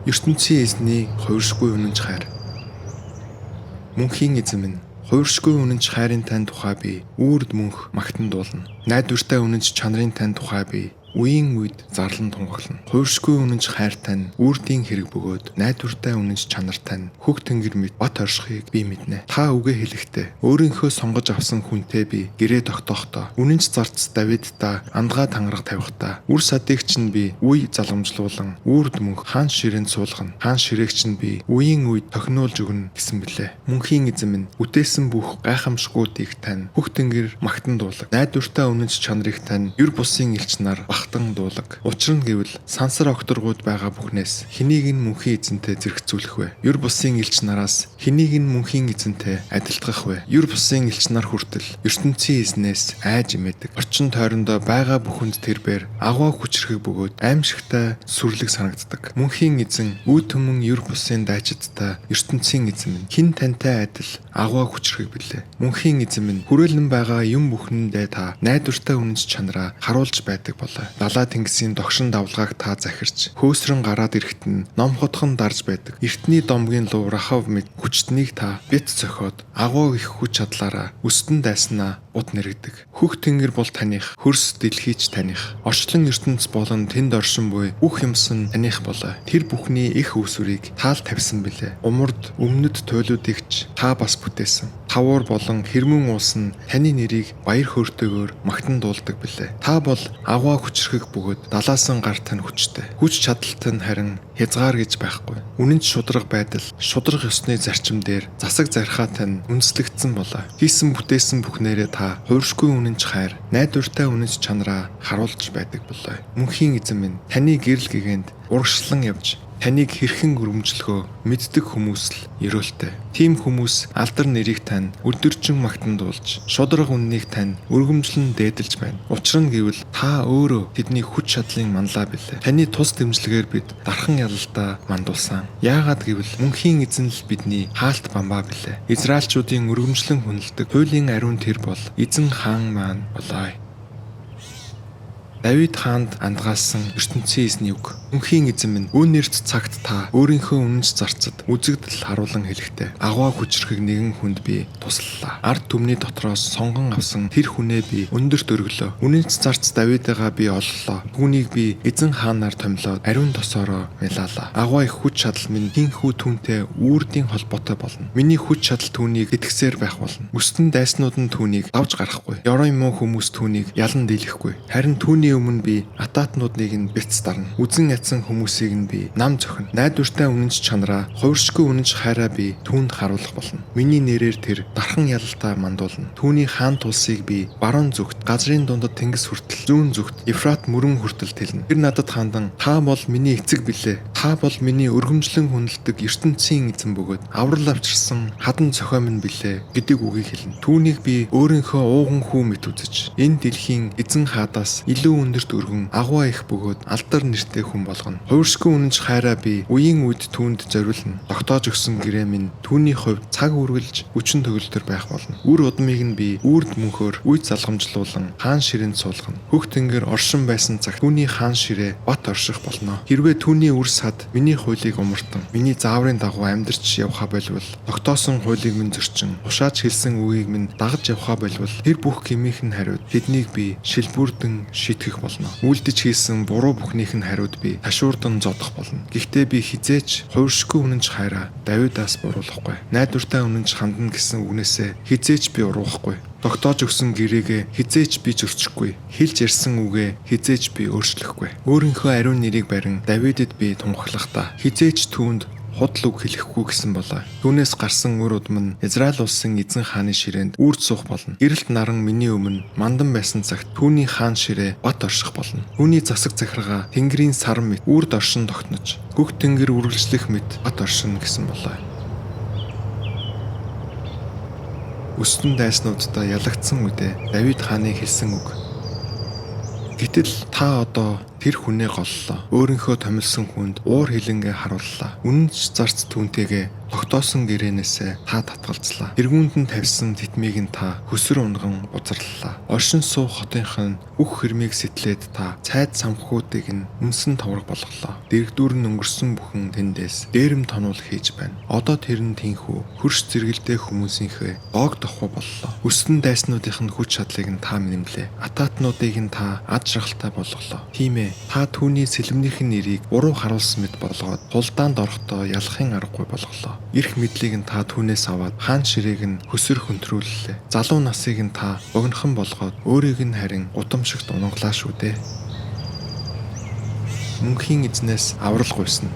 Ертөнцийн эзний хувиршгүй үнэнч хайр. Мөнхийн эзэн минь, хувиршгүй үнэнч хайрын тань тухай би үүрд мөнх магтан дуулна. Найдвартай үнэнч чанарын тань тухай би үеийн үед зарлан тунхаглана. Хувиршгүй үнэнч хайр тань үрдийн хэрэг бөгөөд найдвартай үнэнч чанар тань хөх тэнгэр мэт бат оршихыг би мэднэ. Та үгээ хэлэхдээ өөрийнхөө сонгож авсан хүнтэй би гэрээ тогтоохдоо үнэнч зарц Давидтай андгаа тангараг тавихтаа үр садыг чинь би үе залгамжлуулан үрд мөнх хаан ширээнд суулгана. Хаан ширээг чинь би үеийн үед тохинуулж өгнө гэсэн билээ. Мөнхийн эзэн минь, бүтээсэн бүх гайхамшгуудыг тань хөх тэнгэр магтан дуулаг. Найдвартай үнэнч чанарыг тань ер бусын элч нар багтан дуулаг. Учир нь гэвэл сансар огторгууд байгаа бүхнээс хэнийг нь мөнхийн эзэнтэй зэрэгцүүлэх вэ? Ер бусын элч нараас хэнийг нь мөнхийн эзэнтэй адилтгах вэ? Ер бусын элч нар хүртэл ертөнцийн эзнээс айж имээдэг. Орчин тойрондоо байгаа бүхэнд тэрбээр агуу хүчрхэг бөгөөд аимшигтай сүрлэг санагддаг. Мөнхийн эзэн үе түмэн ер бусын дайчидтай ертөнцийн эзэн минь, хэн тантай адил агуу хүчрхэг билээ? Мөнхийн эзэн минь, хүрээлэн байгаа юм бүхэндээ та найдвартай үнэнч чанараа харуулж байдаг болой. Далаа тэнгисийн догшин давлгааг та захирч, хөөсрөн гараад ирэхэд нь номхотхон дарж байдаг. Эртний домгийн луу Рахав мэд хүчтнийг та бит цохиод агуу их хүч чадлаараа өстөн дайснаа ут нэргэдэг. Хөх тэнгэр бол таних, хөрс дэлхийч таних. Орчлон ертөнц болон тэнд оршин буй бүх юмсан таних болой. Тэр бүхний их үүсвэрийг таал тавьсан билээ. Умард өмнөд туйлуудыг ч та бас бүтээсэн. Тавуур болон хэрмэн уулс нь таны нэрийг баяр хөөртэйгээр магтан дуулдаг билээ. Та бол агуу хүчрхэг бөгөөд далаасан гар тань хүчтэй. Хүч чадалт нь харин хязгаар гэж байхгүй. Үнэнч шударга байдал, шударга ёсны зарчим дээр засаг зархаа тань үндэслэгдсэн болой. Хийсэн бүтээсэн бүхнээрээ та хувиршгүй үнэнч хайр, найдвартай үнэнч чанараа харуулж байдаг болой. Мөнхийн эзэн минь, таны гэрэл гэгээнд урагшлан явж таныг хэрхэн өргөмжлөхөө мэддэг хүмүүс л ерөөлтэй. Тийм хүмүүс алдар нэрийг тань өдөржин магтан дуулж, шударга үннийг тань өргөмжлөн дээдэлж байна. Учир нь гэвэл та өөрөө тэдний хүч чадлын манлай билээ. Таны тус дэмжлэгээр бид дархан ялалтаа мандуулсан. Яагаад гэвэл мөнхийн эзэн л бидний хаалт бамбаа билээ. Израильчуудын өргөмжлөн хүндэлдэг хуулийн ариун тэр бол эзэн хаан маань болой. Давид хаанд андгаалсан ертөнцийн эзний үг. Мөнхийн эзэн минь, үүнэрт цагт та өөрийнхөө үнэнч зарцад үзэгдэл харуулан хэлэхдээ агуу хүчрхэг нэгэн хүнд би туслалаа. Ард түмний дотроос сонгон авсан тэр хүнээ би өндөрт өргөлөө. Үнэнч зарц Давидыгаа би оллоо. Түүнийг би эзэн хаанаар томилоод ариун тосоороо мялаалаа. Агуу их хүч чадал минь тийнхүү түүнтэй үүрдийн холбоотой болно. Миний хүч чадал түүнийг итгэсээр байх болно. Өстөн дайснууд нь түүнийг давж гарахгүй. Ёрон муу хүмүүс түүнийг ялан дийлэхгүй. Харин түүний өмнө би атаатнуудыг нь бяц дарна. Үзэн ядсан хүмүүсийг нь би нам зохино. Найдвартай үнэнч чанараа, хувиршгүй үнэнч хайраа би түүнд харуулах болно. Миний нэрээр тэр дархан ялалтаа мандуулна. Түүний хаан тулсыг би баруун зүгт, газрын дундад тэнгис хүртэл, зүүн зүгт Ефрат мөрөн хүртэл тэлнэ. Тэр надад хандан та бол миний эцэг билээ. Та бол миний өргөмжлөн хүндэлдэг ертөнцийн эзэн бөгөөд аврал авчирсан хадан зохиом минь билээ гэдэг үгийг хэлнэ. Түүнийг би өөрийнхөө ууган хүү мэт үзэж, энэ дэлхийн эзэн хаадаас илүү өндөрт өргөн агуу их бөгөөд алдар нэртэй хүн болгоно. Хувиршгүй үнэнч хайраа би үеийн үед түүнд зориулна. Тогтоож өгсөн гэрээ минь түүний хувьд цаг үргэлж хүчин төгөлдөр байх болно. Үр удмыг нь би үрд мөнхөөр үе залгамжлуулан хаан ширээнд суулгана. Хөх тэнгэр оршин байсан цагт түүний хаан ширээ бат орших болно. Хэрвээ түүний үр сад миний хуулийг умартан миний зааврын дагуу амьдарч явхаа болвол, тогтоосон хуулийг минь зөрчин, тушааж хэлсэн үгийг минь дагаж явхаа болвол тэр бүх гмийнх нь хариуд тэднийг би шилбүрдэн шийтгэх болно. Үлдэж хийсэн буруу бүхнийх нь хариуд би ташуурдан зодох болно. Гэхдээ би хизээч хувиршгүй үнэнч хайраа Давидаас буруулахгүй. Найдвартай үнэнч хандна гэсэн үгнээсээ хизээч би уруухгүй. Тогтоож өгсөн гэрээгээ хизээч би зөрчихгүй. Хэлж ярьсан үгээ хизээч би өөрчлөхгүй. Өөрийнхөө ариун нэрийг барин Давидэд би тунхаглахдаа хизээч түүнд худал үг хэлэхгүй гэсэн болоо. Түүнээс гарсан үр удам нь Израиль улсын эзэн хааны ширээнд үрд суух болно. Гэрэлт наран миний өмнө мандан байсан цагт түүний хаан ширээ бат орших болно. Түүний засаг захиргаа Тэнгэрийн саран мэт үрд оршин тогтнож, гүх тэнгэр үргэлжлэх мэт бат оршино гэсэн болоо. Өстөн дайснуудтай ялагдсан үедээ Давид хааны хэлсэн үг. Гэтэл та одоо тэр хүнээ голлоо. Өөрийнхөө томилсон хүнд уур хилэнгээ харууллаа. Үнэнч зарц түүнтэйгээ тогтоосон гэрээнээсээ та татгалзлаа. Тэргуунд нь тавьсан тэтмийг нь та хөсөр унган бузарлаа. Оршин суух хотынх нь бүх хэрмийг сэтлээд та цайд самхгуудыг нь үнсэн товрог болголоо. Дэрэгдүүр нь өнгөрсөн бүхэн тэндээс дээрэм тонуул хийж байна. Одоо тэр нь тэнхүү хөрш зэрэгэлдээ хүмүүсийнхээ доог давхуу боллоо. Өссөн дайснуудынх нь хүч чадлыг нь та нэмлээ. Атаатнуудыг нь та ад жаргалтай болголоо. Тийм ээ, та түүний сэлмнийх нь нэрийг буруу харуулсан мэт болгоод тулдаанд орохдоо ялахын аргагүй болголоо. Эрх мэдлийг нь та түүнээс аваад хаан ширээг нь хөсөр хөнтрүүллээ. Залуу насыг нь та богинохон болгоод өөрийг нь харин гудамжигт унангалаа шүү дээ. Мөнхийн эзнээс аврал гуйсна.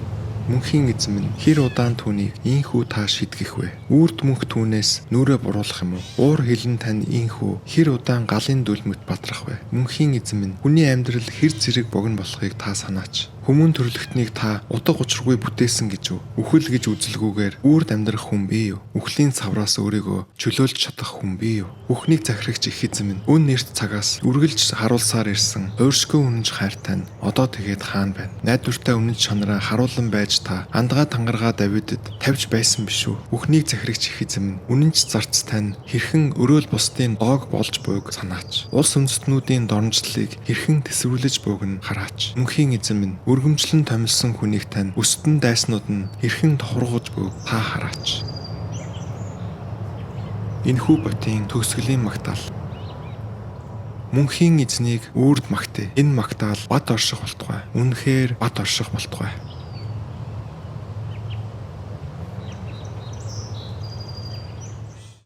Мөнхийн эзэн минь, хэр удаан түүнийг ийнхүү та шидгэх вэ? Үрд мөнх түүнээс нүрээ буруулах юм уу? Уур хилэн тань ийнхүү хэр удаан галын дүлмөт бадрах вэ? Мөнхийн эзэн минь, хүний амьдрал хэр зэрэг богино болохыг та санаач. Хүмүүн төрлөختнийг та утга учиргүй бүтээсэн гэж үү? Үхэл гэж үзэлгүйгээр үрд амьдрах хүн бий юу? Үхлийн цавраас өөрийгөө чөлөөлж чадах хүн бий юу? Бүхнийг захирагч их эзэн минь, өн нэрт цагаас үргэлж харуулсаар ирсэн хууршгүй үнэнч хайртай нь одоо тэгээд хаана байна? Найдвартай үнэнч чанараа харуулан байж та андгаа тангараа Давидэд тавьж байсан биш үү? Бүхнийг захирагч их эзэн минь, үнэнч зарц тань хэрхэн өрөөл бусдын доог болж буйг санаач. Улс үндэстнүүдийн доромжлолыг хэрхэн тэсвэрлэж буйг нь хараач. Мөнхийн эзэн минь, өргөмжлөн томилсон хүнийг тань өстөн дайснууд нь хэрхэн тохиргож буйг та хараач. Энэхүү ботын төгсгөлийн магтаал. Мөнхийн эзнийг үрд магтъя. Энэ магтаал бат орших болтугай. Үнэхээр бат орших болтугай.